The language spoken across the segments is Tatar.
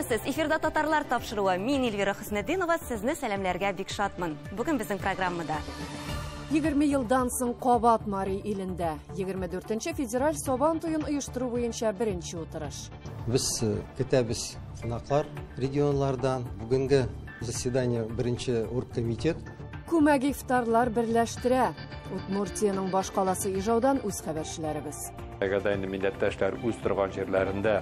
Исәнмесез, эфирда татарлар тапшыруы. Мин Эльвира Хөснетдинова, сезне сәламләргә бик шатмын. Бүген безнең программада 20 елдан соң кабат Мари илендә 24 федераль Сабан туен оештыру буенча беренче утырыш. Без көтәбез кунаклар регионлардан. Бүгенге заседание беренче оргкомитет. Күмәк ифтарлар берләштерә. Удмуртиянең башкаласы Ижаудан үз хәбәрчеләребез. Әгәр дә инде милләттәшләр үз торган җирләрендә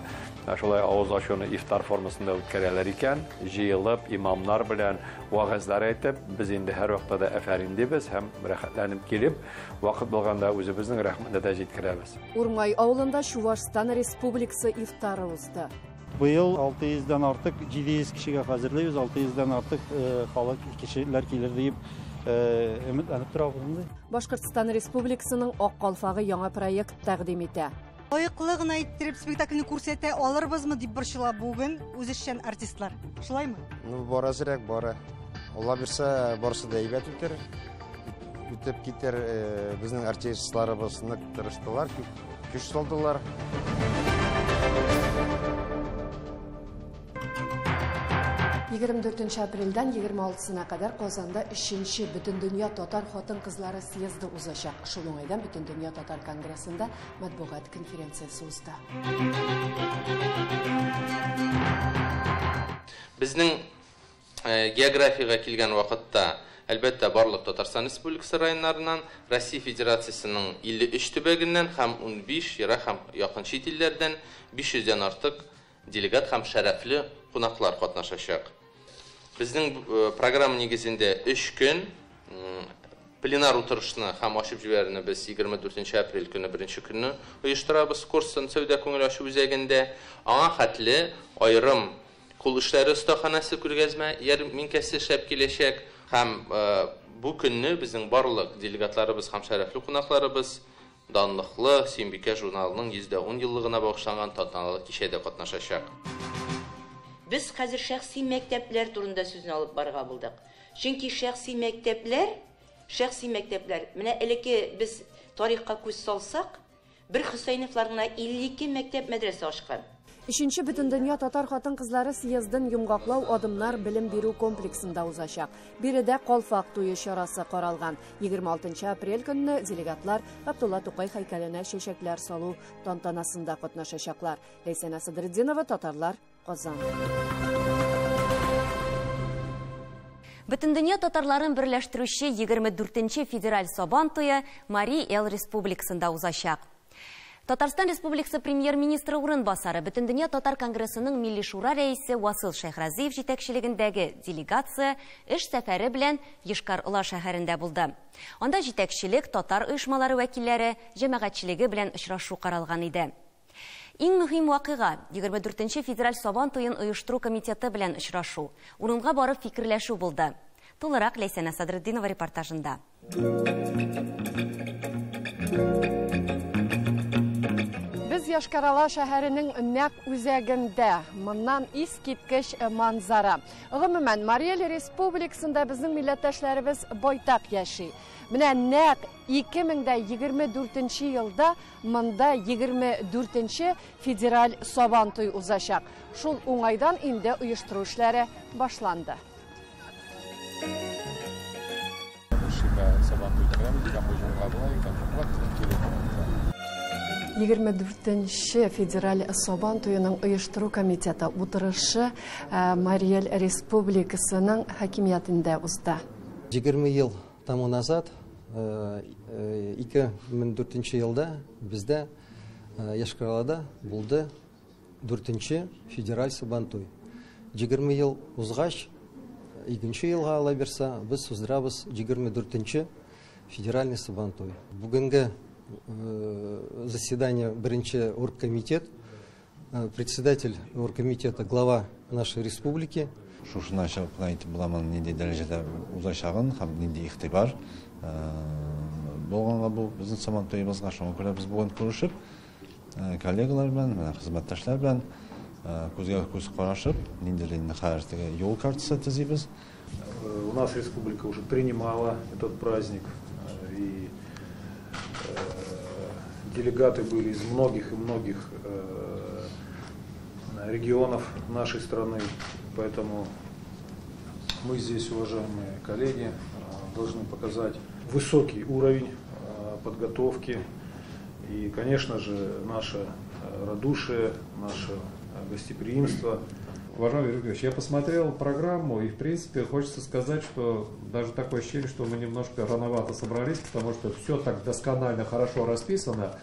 шулай авыз ачуны ифтар формасында үткәрәләр икән, җыелып, имамнар белән вәгазьләр әйтеп, без инде һәрвакытта да афәрин дибез һәм рәхәтләнеп килеп, вакыт булганда үзебезнең рәхмәтне дә җиткерәбез. Урмай авылында Чувашстан Республикасы ифтары узды. Быел 600-дән артык, 700 кешегә хәзерлибез, 600-дән артык халык кешеләр килер дип өметләнеп торабыз инде. Башкортстан Республикасының Ак калфагы яңа проект тәкъдим итә. Лаеклы гына иттереп спектакльне күрсәтә алырбызмы дип борчыла бүген үзешчән артистлар. Шулаймы? Ну, бар әзрәк, бары. Алла бирсә, барысы да әйбәт үтер. Үтеп китер, безнең артистларыбыз нык тырыштылар, көч салдылар. 24 апрельдән 26-сына кадәр Казанда 3-нче Бөтендөнья татар хатын-кызлары съезды узачак. Шул уңайдан Бөтендөнья татар конгрессында матбугат конференциясе узды. Безнең географиягә килгән вакытта, әлбәттә, барлык Татарстан Республикасы районнарыннан, Россия Федерациясенең 53 төбәгеннән һәм 15 ерак һәм якын чит илләрдән 500дән артык делегат һәм шәрәфле кунаклар катнашачак. Безнең программа нигезендә 3 көн пленар утырышны һәм ачып җибәрүне без 24 апрель көне беренче көнне оештырабыз Корстон сәүдә күңел ачу үзәгендә. Аңа хәтле аерым кул эшләре остаханәсе күргәзмә ярминкәсе эшләп киләчәк һәм бу көнне безнең барлык делегатларыбыз һәм шәрәфле кунакларыбыз данлыклы Сөембикә журналының 110 еллыгына багышланган тантаналы кичәдә катнашачак. Без хәзер шәхси мәктәпләр турында сүзне алып барырга булдык. Чөнки шәхси мәктәпләр, менә элекке без тарихка күз салсак, бер Хөсәйневлар гына 52 мәктәп мәдрәсә ачкан. 3-нче Бөтендөнья татар хатын-кызлары съездын йомгаклау адымнар белем бирү комплексында узачак. Биредә калфак туе чарасы каралган. 26 апрель көнне делегатлар Габдулла Тукай һәйкәленә чәчәкләр салу тантанасында катнашачаклар. Ләйсәнә Садретдинова, Татарлар, Казан. Бөтендөнья татарларын берләштерүче 24-нче федераль Сабан туе Марий Эл Республикасында узачак. Татарстан Республикасы премьер-министры урынбасары, Бөтендөнья татар конгрессының Милли шура рәисе Васил Шәйхразиев җитәкчелегендәге делегация эш сәфәре белән Йошкар-Ола шәһәрендә булды. Анда җитәкчелек, татар оешмалары вәкилләре, җәмәгатьчелеге белән очрашу каралган иде. Иң мөһим вакыйга 24-нче федераль Сабан туен оештыру комитеты белән очрашу. Урынга барып фикерләшү булды. Тулырак Ләйсәнә Садретдинова репортажында. Без Йошкар-Ола шәһәренең нәкъ үзәгендә. Моннан искиткеч манзара. Гомумән, Марий Эл Республикасында безнең милләттәшләребез байтак яши. Менә нәкъ 2024 елда монда 24 федераль Сабан туй узачак. Шул уңайдан инде оештыру эшләре башланды. 24 федераль Сабан туеның оештыру комитеты утырышы Марий Эл Республикасының хакимиятендә узды. 20 ел тому назад, 2004 елда бездә Йошкар-Олада булды 4 федераль Сабан туй. 20 ел узгач, 2 елга ала бирсә, без уздырабыз 24 федеральный Сабан туй. Бүгенге заседание беренче оргкомитет, председатель оргкомитета, глава нашей республики. Шушына чыгып кына әйтеп буламын, нинди дәрәҗәдә узачагын һәм нинди игътибар булганга бу безнең Сабан туебызга. Шуңа күрә без бүген күрешеп, коллегалар белән, менә хезмәттәшләр белән күзгә күз карашып, ниндидер инде хәзер теге юл картасы төзибез. У нас республика уже принимала этот праздник, и делегаты были из многих и многих регионов нашей страны. Поэтому мы здесь, уважаемые коллеги, должны показать высокий уровень подготовки и, конечно же, наше радушие, наше гостеприимство. Уважаемый Юрий Григорьевич, я посмотрел программу, и, в принципе, хочется сказать, что даже такое ощущение, что мы немножко рановато собрались, потому что все так досконально хорошо расписано,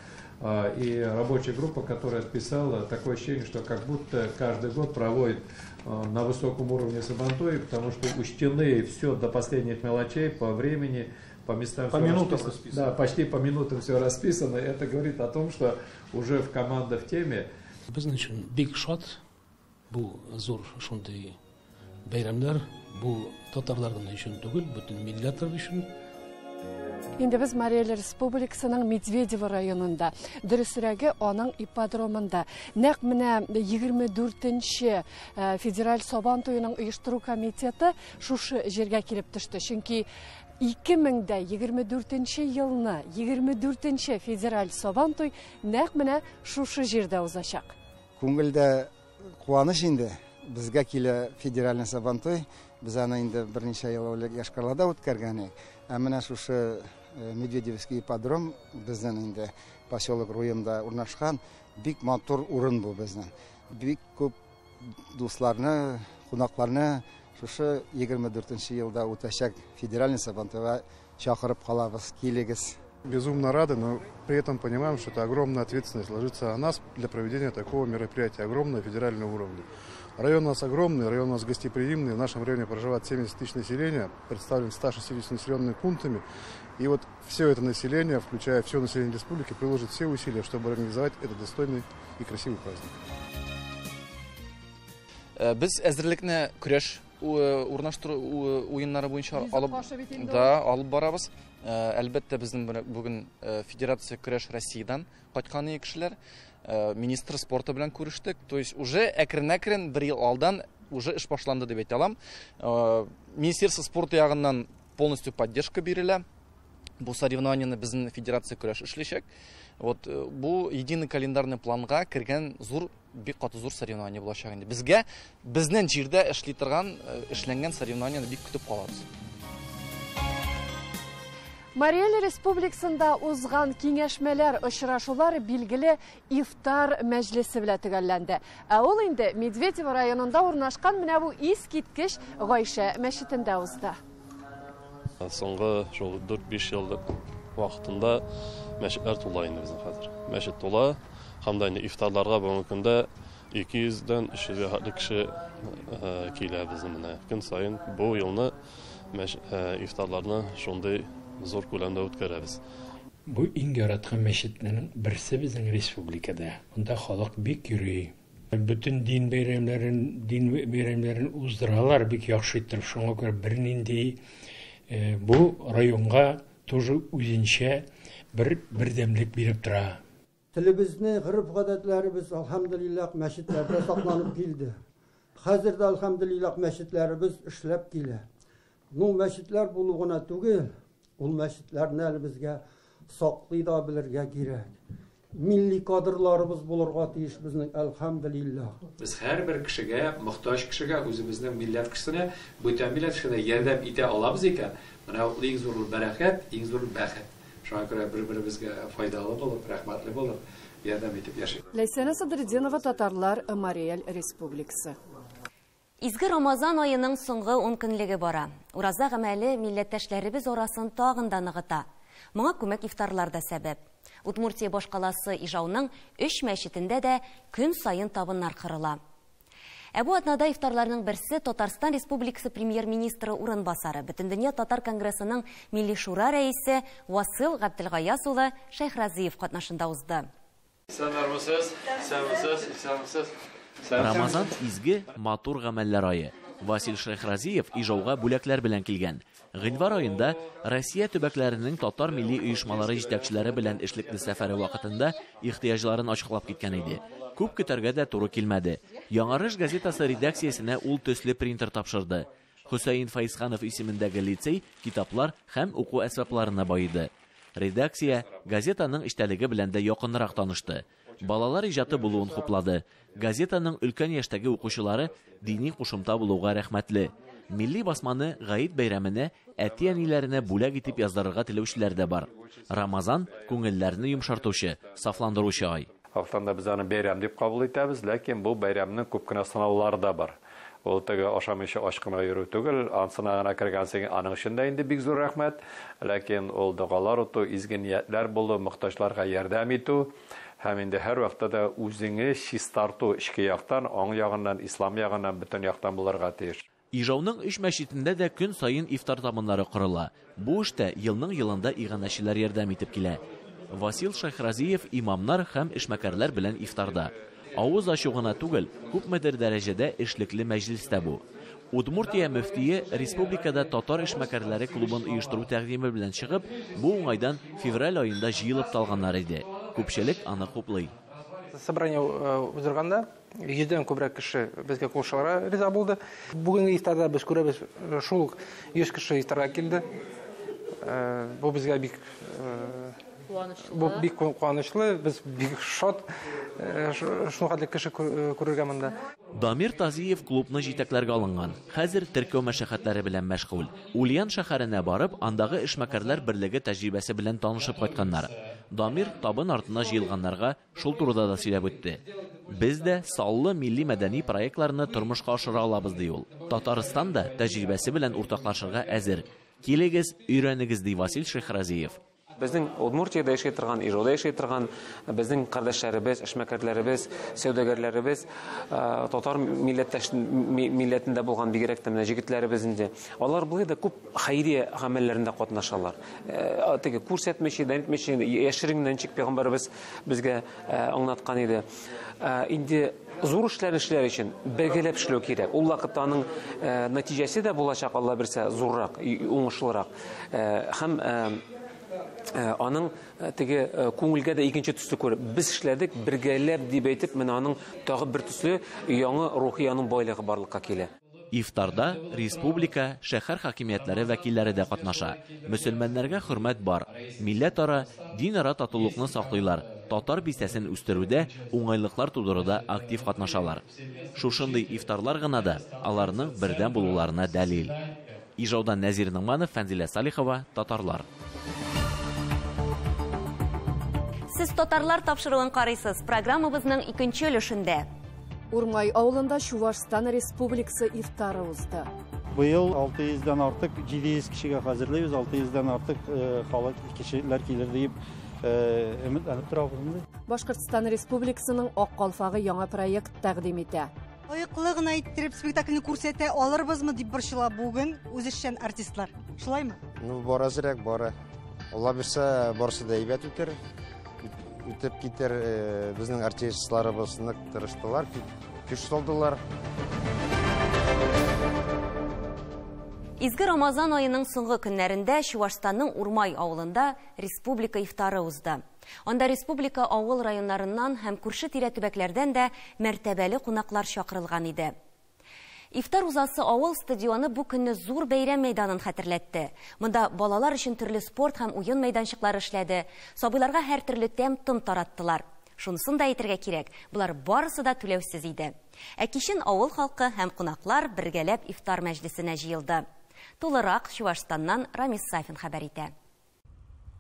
и рабочая группа, которая отписала, такое ощущение, что как будто каждый год проводит на высоком уровне Сабантуй, потому что учтены все до последних мелочей по времени, по местам. По минутам расписано. Да, почти по минутам все расписано. Это говорит о том, что уже в команда в теме. Безнең өчен бик шат бу зур шундый бәйрәмнәр, бу татарлар гына өчен түгел, бөтен милләтләр өчен. Инде без Марий Эл Республикасының Медведево районында, дөресрәге аның ипподромында. Нәкъ менә 24-нче федераль Сабан туеның оештыру комитеты шушы җиргә килеп төште. Чөнки 2024 елны 24-нче федераль Сабан туй нәкъ менә шушы җирдә узачак. Күңелдә куаныч инде. Безгә килә федераль Сабантуй. Без аны инде берничә ел элек Йошкар-Олада үткәргән идек. Ә менә шушы Медведевский ипподром безнең инде поселок Руемда урнашкан бик матур урын бу безнең. Бик күп дусларны, кунакларны шушы 24 елда үтәчәк федеральный Сабантуйга чакырып калабыз. Килегез. Безумно рады, но при этом понимаем, что это огромная ответственность ложится на нас для проведения такого мероприятия, огромного федерального уровня. Район у нас огромный, район у нас гостеприимный, в нашем районе проживает 70 тысяч населения, представлен 160 населенными пунктами. И вот все это население, включая все население республики, приложит все усилия, чтобы организовать этот достойный и красивый праздник. Без әзерлекне көрәш урнаштыру уеннары буенча алып, да, алып барабыз. Әлбәттә, безнең бүген Федерация көрәш Россиядән кайткан кешеләр, министр спорты белән күрештек. То есть уже әкрен-әкрен бер ел алдан уже эш башланды дип әйтә алам. Министерство спорта ягыннан полностью поддержка бирелә. Бу соревнованияне безнең Федерация көрәш эшләячәк. Вот бу единый календарный планга кергән зур, бик каты зур соревнование булачак инде. Безгә безнең җирдә эшли торган, эшләнгән соревнованияне бик көтеп калабыз. Марий Эл Республикасында узган киңәшмәләр, очрашулар билгеле ифтар мәҗлесе белән төгәлләнде. Ә ул инде Медведево районында урнашкан менә бу искиткеч Гайшә мәчетендә узды. Соңгы шул 4-5 еллык вакытында мәчетләр тула инде безнең хәзер. Мәчет тула һәм дә инде ифтарларга бүгенге көндә 200-дән 300-гә хәтле кеше килә безнең менә. Көн саен бу елны ифтарларны шундый зур күләмдә үткәрәбез. Бу иң яраткан мәчетләрнең берсе безнең республикада. Монда халык бик йөри. Бөтен дин бәйрәмнәрен уздыралар бик яхшы итеп. Шуңа күрә бернинди бу районга тоже үзенчә бер бердәмлек биреп тора. Телебезне, гореф-гадәтләребез алхамдулиллаһ мәчетләрдә сакланып килде. Хәзер дә алхамдулиллаһ мәчетләребез эшләп килә. Ну, мәчетләр булу гына түгел, ул мәчетләрне әле безгә саклый да белергә кирәк. Милли кадрларыбыз булырга тиеш безнең, әлхәмдүлилләһ. Без һәрбер кешегә, мохтаҗ кешегә, үзебезнең милләт кешесенә, бүтән милләт кешесенә ярдәм итә алабыз икән, менә ул иң зур бәрәкәт, иң зур бәхет. Шуңа күрә бер-беребезгә файдалы булып, рәхмәтле булып, ярдәм итеп яшик. Ләйсәнә Садретдинова, Татарлар, Марий Эл Республикасы. Изге Рамазан аеның соңгы 10 көнлеге бара. Ураза гамәле милләттәшләребез арасын тагын да ныгыта. Моңа күмәк ифтарлар да сәбәп. Удмуртия башкаласы Ижауның 3 мәчетендә дә көн саен табыннар кырыла. Ә бу атнада ифтарларның берсе Татарстан Республикасы премьер-министры урынбасары, Бөтендөнья татар конгрессының Милли шура рәисе Васил Габделгаяз улы Шәйхразиев катнашында узды. Исәнмесез, исәнмесез, исәнмесез. Рамазан изге, матур гамәлләр ае. Васил Шәйхразиев Ижауга бүләкләр белән килгән. Гыйнвар аенда Россия төбәкләренең татар милли оешмалары җитәкчеләре белән эшлекле сәфәре вакытында ихтыяҗларын ачыклап киткән иде. Күп көтәргә дә туры килмәде. Яңарыш газетасы редакциясенә ул төсле принтер тапшырды. Хөсәен Файсханов исемендәге лицей китаплар һәм уку әсбапларына байыды. Редакция, газетаның эчтәлеге белән дә якынрак танышты. Балалар иҗаты булуын хуплады. Газетаның өлкән яшьтәге укучылары дини кушымта булуга рәхмәтле. Милли басманы Гает бәйрәменә әти-әниләренә бүләк итеп яздырырга теләүчеләр дә бар. Рамазан күңелләрне йомшартучы, сафландыручы ай. Хактан да без аны бәйрәм дип кабул итәбез, ләкин бу бәйрәмнең күп кенә сынаулары да бар. Ул теге ашамыйча ач кына йөрү түгел, ансына гына кергәнсең, аның өчен дә инде бик зур рәхмәт. Ләкин ул догалар оту, изге ниятләр булу, мохтаҗларга ярдәм итү һәм инде һәрвакытта да үзеңне чистарту эчке яктан, аң ягыннан, ислам ягыннан, бөтен яктан булырга тиеш. Ижауның өч мәчетендә дә көн саен ифтар табыннары корыла. Бу эштә елның-елында иганәчеләр ярдәм итеп килә. Васил Шәйхразиев имамнар һәм эшмәкәрләр белән ифтарда. Авыз ачу гына түгел, күпмедер дәрәҗәдә эшлекле мәҗлес тә бу. Удмуртия мөфтие республикада татар эшмәкәрләре клубын оештыру тәкъдиме белән чыгып, бу уңайдан февраль аенда җыелып та алганнар иде. Күпчелек аны хуплый. Собрание уздырганда йөздән күбрәк кеше безгә кушылырга риза булды. Бүгенге ифтарда без күрәбез, шул ук 100 кеше ифтарга килде. Бу безгә бик куанычлы. Бу бик куанычлы, без бик шат шул хәтле кеше күрергә монда. Дамир Тазиев клубны җитәкләргә алынган. Хәзер теркәү мәшәкатьләре белән мәшгуль. Ульян шәһәренә барып, андагы эшмәкәрләр берлеге тәҗрибәсе белән танышып кайтканнар. Дамир табын артына җыелганнарга шул турыда да сөйләп үтте. Без дә саллы милли мәдәни проектларны тормышка ашыра алабыз, ди ул. Татарстан да тәҗрибәсе белән уртаклашырга әзер. Килегез, өйрәнегез, ди Васил Шәйхразиев. Безнең Удмуртиядә яши торган, Ижауда яши торган безнең кардәшләребез, эшмәкәрләребез, сәүдәгәрләребез, татар милләттәш милләтендә булган бигрәк тә менә җегетләребез инде. Алар болай да күп хәйрия гамәлләрендә катнашалар. Теге күрсәтмичә, дәнитмичә, яшерен генә ничек пәйгамбәребез безгә аңлаткан иде. Инде зур эшләр эшләр өчен бергәләп эшләү кирәк. Ул вакытта аның нәтиҗәсе дә булачак, Алла бирсә, зуррак, уңышлырак. Һәм аның теге күңелгә дә икенче төсле күреп, без эшләдек бергәләп дип әйтеп, менә аның тагы бер төсле яңа рухи аның байлыгы барлыкка килә. Ифтарда республика, шәһәр хакимиятләре вәкилләре дә катнаша. Мөселманнарга хөрмәт бар. Милләтара, динара татулыкны саклыйлар. Татар бистәсен үстерүдә, уңайлыклар тудыруда актив катнашалар. Шушындый ифтарлар гына да аларның бердәм булуларына дәлил. Ижаудан Нәзир Ногманов, Фәнзилә Салихова, Татарлар. Сез Татарлар тапшыруын карыйсыз. Программабызның икенче өлешендә. Урмай авылында Чувашстан Республикасы ифтары узды. Быел 600-дән артык 700 кешегә хәзерлибез, 600-дән артык халык кешеләр килер дип өметләнеп торабыз инде. Башкортстан Республикасының Ак калфагы яңа проект тәкъдим итә. Лаеклы гына иттереп спектакльне күрсәтә алырбызмы дип борчыла бүген үзешчән артистлар. Шулаймы? Ну, бар әзрәк, бары. Алла бирсә, барысы да әйбәт үтер. Үтеп китер, безнең артистларыбыз нык тырыштылар, көч салдылар. Изге Рамазан аеның соңгы көннәрендә Чувашстанның Урмай авылында республика ифтары узды. Анда республика авыл районнарыннан һәм күрше-тирә төбәкләрдән дә мәртәбәле кунаклар чакырылган иде. Ифтар узасы авыл стадионы бу көнне зур бәйрәм мәйданын хәтерләтте. Монда балалар өчен төрле спорт һәм уен мәйданчыклары эшләде. Сабыйларга һәр төрле тәм-том тараттылар. Шунысын да әйтергә кирәк, болар барысы да түләүсез иде. Ә кичен авыл халкы һәм кунаклар бергәләп ифтар мәҗлесенә җыелды. Тулырак Чувашстаннан Рамис Сафин хәбәр итә.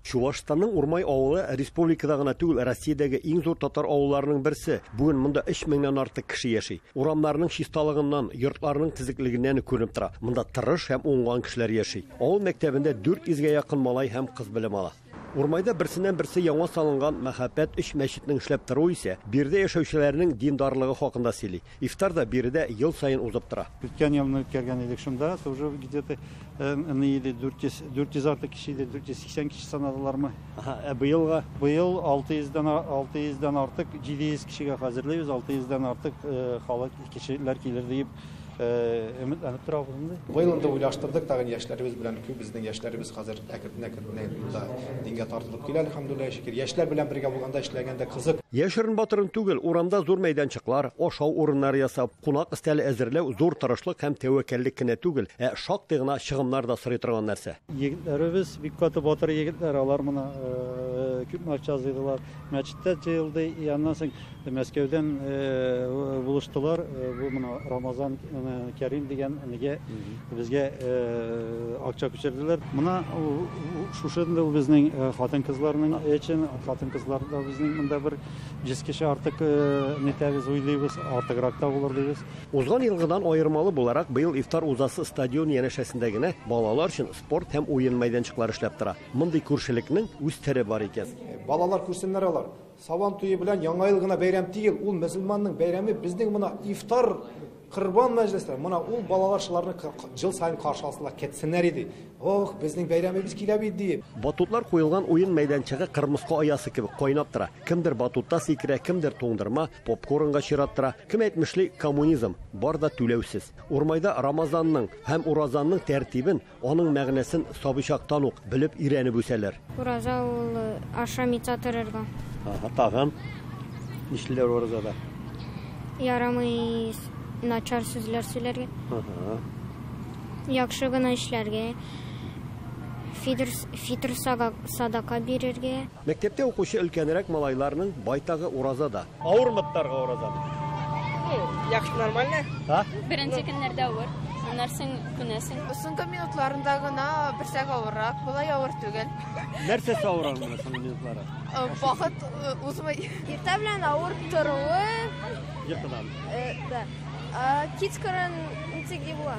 Чувашстанның Урмай авылы республикада гына түгел, Россиядәге иң зур татар авылларының берсе. Бүген монда 3000-нән артык кеше яши. Урамнарның чисталыгыннан, йортларның төзеклегеннән күренеп тора. Монда тырыш һәм уңган кешеләр яши. Авыл мәктәбендә 400-гә якын малай һәм кыз белем ала. Урмайда берсеннән берсе яңа салынган мәхәббәт өч мәчетнең эшләп торуы исә биредә яшәүчеләрнең диндарлыгы хакында сөйли. Ифтар да биредә ел саен узып тора. Үткән елны үткәргән идек шунда, уже где-то ни иде, 400 артык кеше иде, 480 кеше санадылармы? Аһа, ә быелга? Быел 600-дән артык 700 кешегә хәзерлибез, 600-дән артык халык кешеләр килер дип Өметләнеп торабыз инде. Быел инде уйлаштырдык тагын яшьләребез белән, күп безнең яшьләребез хәзер әкрен-әкрен монда дингә тартылып килә, әлхәмдүлилләһ шөкер. Яшьләр белән бергә булганда эшләгәндә кызык. Яшерен батырын түгел, урамда зур мәйданчыклар, ашау урыннары ясап, кунак өстәле әзерләү зур тырышлык һәм тәвәккәллек кенә түгел, ә шактый гына чыгымнар да сорый торган нәрсә. Егетләребез бик каты батыр егетләр, алар моны күп акча җыйдылар. Мәчеттә җыелды, и аннан соң Мәскәүдән булыштылар. Бу моны Рамазан Кәрим дигән нигә безгә акча күчерделәр. Моны шушы инде ул безнең хатын-кызларның өчен, хатын-кызлар да безнең монда бер 100 кеше артык нитәбез, уйлыйбыз, артыграк та булыр дибез. Узган елгыдан аермалы буларак, быел ифтар узасы стадион янәшәсендә генә балалар өчен спорт һәм уен мәйданчыклары эшләп тора. Мондый күршелекнең үз тере бар икән. Балалар күрсеннәр алар. Сабан туе белән Яңа ел гына бәйрәм түгел, ул мөселманның бәйрәме, безнең моны ифтар, корбан мәҗлесләре, моны ул балалар шуларны ел саен каршы алсалар, кетсеннәр иде. Ох, безнең бәйрәмебез килә бит диеп. Батутлар куелган уен мәйданчыгы кырмыска оясы кебек кайнап тора. Кемдер батутта сикерә, кемдер туңдырма, попкорнга чират тора. Кем әйтмешли, коммунизм бар да түләүсез. Урмайда Рамазанның һәм Уразанның тәртибен, аның мәгънәсен сабый чактан ук белеп өйрәнеп үсәләр. Ураза ул ашамыйча торырга. Ага, тагын нишлиләр уразада? Ярамый начар сүзләр сөйләргә. Ага. Яхшы гына эшләргә. Фитр садака бирергә. Мәктәптә укучы өлкәнрәк малайларның байтагы уразада. Авырмы тотарга уразаны? Яхшы, нормально. А? Беренче көннәрдә авыр. Аннан соң күнәсең. Соңгы минутларында гына берсәк авыррак, болай авыр түгел. Нәрсәсе авыр аңа соңгы минутлары? Вакыт узмый. Иртә белән авыр торуы. Йокыдан. Да. Кичкырын ничек дип була?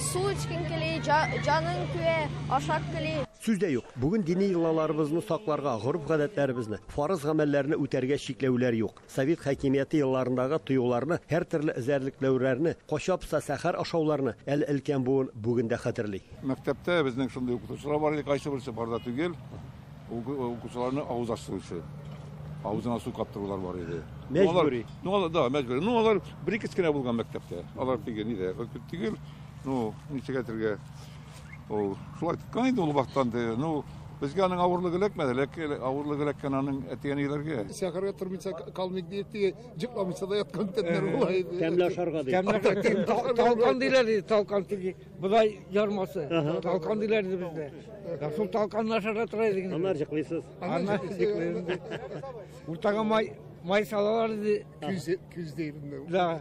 Су эчкең кили, җаның күә, ашак кили. Сүз дә юк, бүген дини йолаларыбызны сакларга, гореф-гадәтләребезне, фарыз гамәлләрне үтәргә чикләүләр юк. Совет хакимияте елларындагы тыюларны, һәртөрле эзәрлекләүләрне, качапса сәхәр ашауларны әле өлкән буын бүген дә хәтерли. Мәктәптә безнең шундый укытучылар бар иде, кайсы берсе бар да түгел, укучыларны авыз ачтыручы, авызына су каптырулар бар иде. Мәҗбүри. Ну, алар, да, мәҗбүри. Ну, алар бер ике кенә булган мәктәптә. Алар теге нидә, күп түгел. Ну, ничек әйтергә, ул шулай тоткан инде ул вакыттан. Ну, безгә аның авырлыгы эләкмәде, ләкин авырлыгы эләккән аның әти-әниләргә. Сәхәргә тормыйча калмыйк диеп, теге йокламыйча да яткан көннәр була иде. Тәмле ашарга дип. Тәмле ашарга. Талкан диләр иде, талкан теге бодай ярмасы. Талкан диләр иде бездә. Шул талканны ашарга тора идек. Аннар йоклыйсыз. Аннар йоклыйсыз. Уртага май салалар иде. Күз дейм. Да.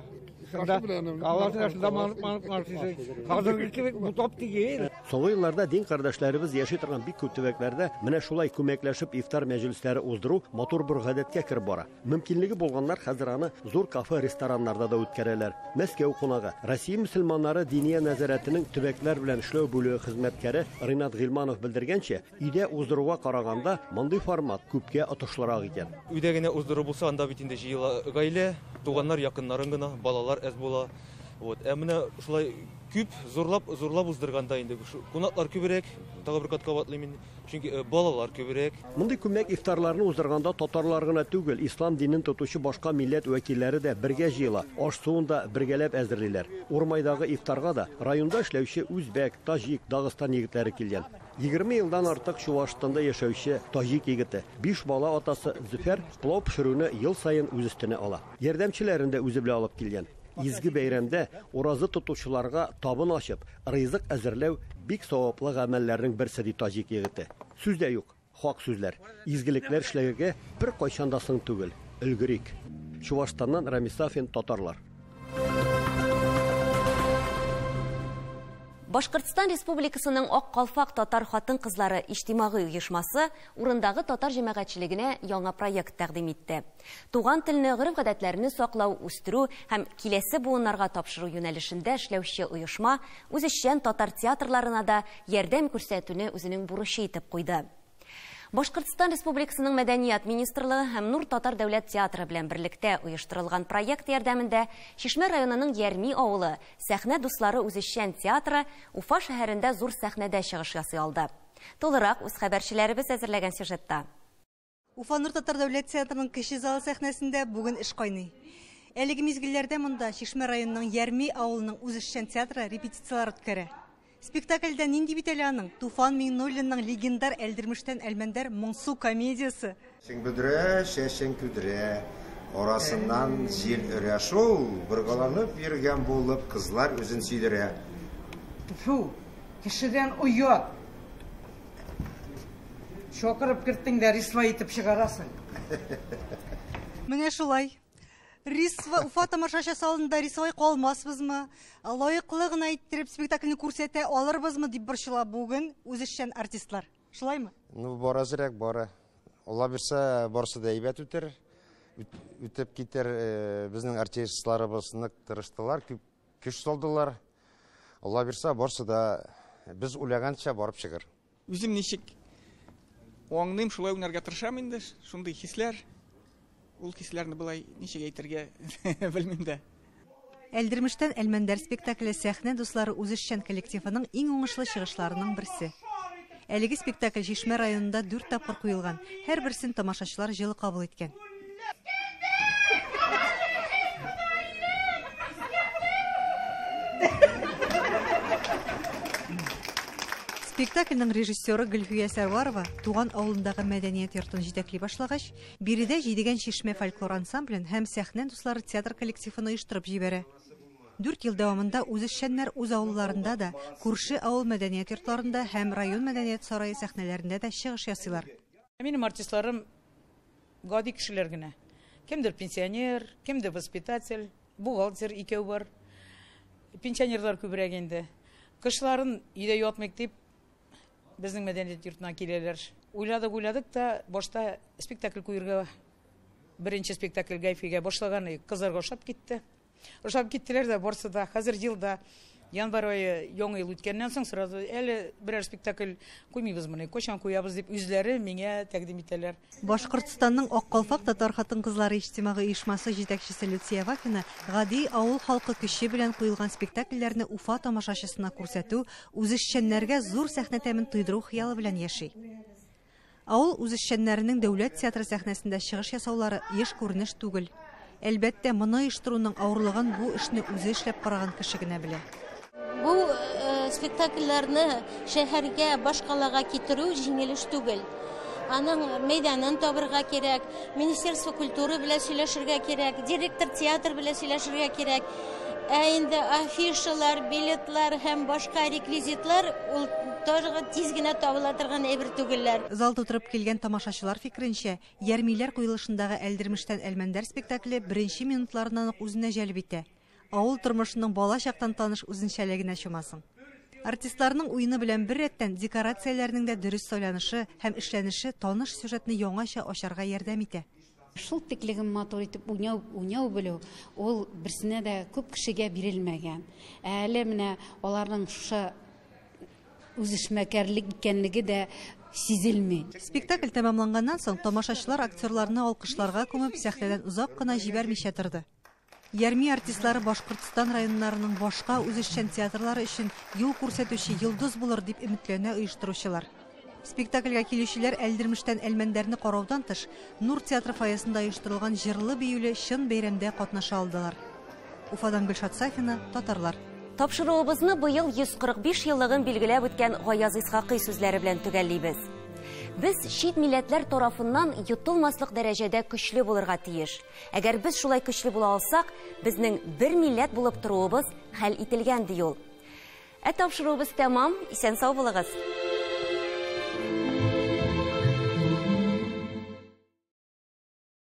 Соңгы елларда дин кардәшләребез яши торган бик күп төбәкләрдә менә шулай күмәкләшеп ифтар мәҗлесләре уздыру матур бер гадәткә кереп бара. Мөмкинлеге булганнар хәзер аны зур кафе, рестораннарда да үткәрәләр. Мәскәү кунагы, Россия мөселманнары диния нәзарәтенең төбәкләр белән эшләү бүлеге хезмәткәре Ринат Гыйльманов белдергәнчә, өйдә уздыруга караганда мондый формат күпкә отышлырак икән. Өйдә генә уздыру булса, анда бит инде җыела гаилә, туганнар, якыннарын гына, балалар әз була. Вот. Ә менә шулай күп зурлап, зурлап уздырганда инде кунаклар күбрәк, тагы бер кат кабатлыйм инде, чөнки балалар күбрәк. Мондый күмәк ифтарларны уздырганда татарлар гына түгел, ислам динен тотучы башка милләт вәкилләре дә бергә җыела, аш-суын да бергәләп әзерлиләр. Урмайдагы ифтарга да районда эшләүче үзбәк, таҗик, Дагыстан егетләре килгән. 20 елдан артык Чувашстанда яшәүче таҗик егете, 5 бала атасы Зөфәр плов пешерүне ел саен үз өстенә ала. Ярдәмчеләрен дә үзе белән алып килгән. Изге бәйрәмдә ураза тотучыларга табын ачып, ризык әзерләү бик саваплы гамәлләрнең берсе, ди таҗик егете. Сүз дә юк, хак сүзләр. Изгелекләр эшләргә бер кайчан да соң түгел. Өлгерик. Чувашстаннан Рамис Сафин, Татарлар. Башкортстан Республикасының Ак калфак татар хатын-кызлары иҗтимагый оешмасы урындагы татар җәмәгатьчелегенә яңа проект тәкъдим итте. Туган телне, гореф-гадәтләрне саклау, үстерү һәм киләсе буыннарга тапшыру юнәлешендә эшләүче оешма үзешчән татар театрларына да ярдәм күрсәтүне үзенең бурычы итеп куйды. Башкортстан Республикасының Мәдәният министрлыгы һәм Нур татар дәүләт театры белән берлектә оештырылган проект ярдәмендә Чишмә районының Ярми авылы сәхнә дуслары үзешчән театры Уфа шәһәрендә зур сәхнәдә чыгыш ясый алды. Тулырак үз хәбәрчеләребез әзерләгән сюжетта. Уфа Нур татар дәүләт театрының кече залы сәхнәсендә бүген эш кайный. Әлеге мизгелләрдә монда Чишмә районының Ярми авылының үзешчән театры репетицияләр үткәрә. Спектакльдә нинди бит әле аның? Туфан Миңнуллинның легендар Әлдермештән Әлмәндәр моңсу комедиясе. Чәчең бөдрә, чәчең күдрә, арасыннан җил өрә шул, боргаланып йөргән булып, кызлар үзен сөйдерә. Тфү, кешедән оят. Чакырып керттең дә рисвай итеп чыгарасың. Менә шулай. Рисва, Уфа тамашачысы алдында рисвай калмасбызмы? Лаеклы гына иттереп спектакльне күрсәтә алырбызмы дип борчыла бүген үзешчән артистлар. Шулаймы? Ну, бар әзрәк, бары. Алла бирсә, барысы да әйбәт үтер. Үтеп китер. Безнең артистларыбыз нык тырыштылар, күп көч салдылар. Алла бирсә, барысы да без уйлаганча барып чыгыр. Үзем ничек аңлыйм, шулай уйнарга тырышам инде. Шундый хисләр. Ул хисләрне болай ничек әйтергә белмим дә. Әлдермештән Әлмәндәр спектакле сәхнә дуслары үзешчән коллективының иң уңышлы чыгышларының берсе. Әлеге спектакль Чишмә районында 4 тапкыр куелган. Һәрберсен тамашачылар җылы кабул иткән. Спектакльнең режиссеры Гөлфия Сәрварова туган авылындагы мәдәният йортын җитәкли башлагач, биредә Җидегән чишмә фольклор ансамблен һәм сәхнә дуслары театр коллективын оештырып җибәрә. 4 ел дәвамында үзешчәннәр үз авылларында да, күрше авыл мәдәният йортларында һәм район мәдәният сарае сәхнәләрендә дә чыгыш ясыйлар. Минем артистларым гади кешеләр генә. Кемдер пенсионер, кемдер воспитатель, бухгалтер икәү бар. Пенсионерлар күбрәк инде. Кышларын өйдә ятмыйк дип безнең мәдәният йортына киләләр. Уйладык, уйладык та башта спектакль куярга, беренче спектакль Гайфигә башлаган, кызларга ошап китте. Ошап киттеләр дә барсы да. Хәзер елда январь ае яңа ел үткәннән соң сразу әле берәр спектакль куймыйбыз моны, кайчан куябыз дип үзләре миңа тәкъдим итәләр. Башкортстанның Ак калфак татар хатын-кызлары иҗтимагый оешмасы җитәкчесе Люция Вафина гади авыл халкы көче белән куелган спектакльләрне Уфа тамашачысына күрсәтү, үзешчәннәргә зур сәхнә тәмен тойдыру хыялы белән яши. Авыл үзешчәннәренең дәүләт театры сәхнәсендә чыгыш ясаулары еш күренеш түгел. Әлбәттә, моны оештыруның авырлыгын бу эшне үзе эшләп караган кеше генә белә. Бу спектакльләрне шәһәргә, башкалага китерү җиңел эш түгел. Аның мәйданын табырга кирәк, Министерство культуры белән сөйләшергә кирәк, директор театр белән сөйләшергә кирәк. Ә инде афишалар, билетлар һәм башка реквизитлар ул тагы тиз генә табыла торган әйбер түгелләр. Зал тутырып килгән тамашачылар фикеренчә, Ярмиләр куелышындагы Әлдермештән Әлмәндәр спектакле беренче минутларыннан ук үзенә җәлеп итә. Авыл тормышының бала чактан таныш үзенчәлегенә чумасың. Артистларның уены белән бер рәттән декорацияләрнең дә дөрес сайланышы һәм эшләнеше таныш сюжетны яңача ачарга ярдәм итә. Шул тиклеген матур итеп уйнау белү, ул берсенә дә күп кешегә бирелмәгән. Әле менә аларның шушы үзешмәкәрлек икәнлеге дә сизелми. Спектакль тәмамланганнан соң тамашачылар актерларны алкышларга күмеп сәхнәдән озак кына җибәрмичә торды. Ярми артистлары Башкортстан районнарының башка үзешчән театрлары өчен юл күрсәтүче йолдыз булыр дип өметләнә оештыручылар. Спектакльгә килүчеләр Әлдермештән Әлмәндәрне караудан тыш, Нур театры фойесында оештырылган җырлы-биюле чын бәйрәмдә катнаша алдылар. Уфадан Гөлшат Сафина, Татарлар. Тапшыруыбызны быел 145 еллыгын билгеләп үткән Гаяз Исхакый сүзләре белән төгәллибез. Без чит милләтләр тарафыннан йотылмаслык дәрәҗәдә көчле булырга тиеш. Әгәр без шулай көчле була алсак, безнең бер милләт булып торуыбыз хәл ителгән, ди ул. Ә тапшыруыбыз тәмам, исән сау булыгыз.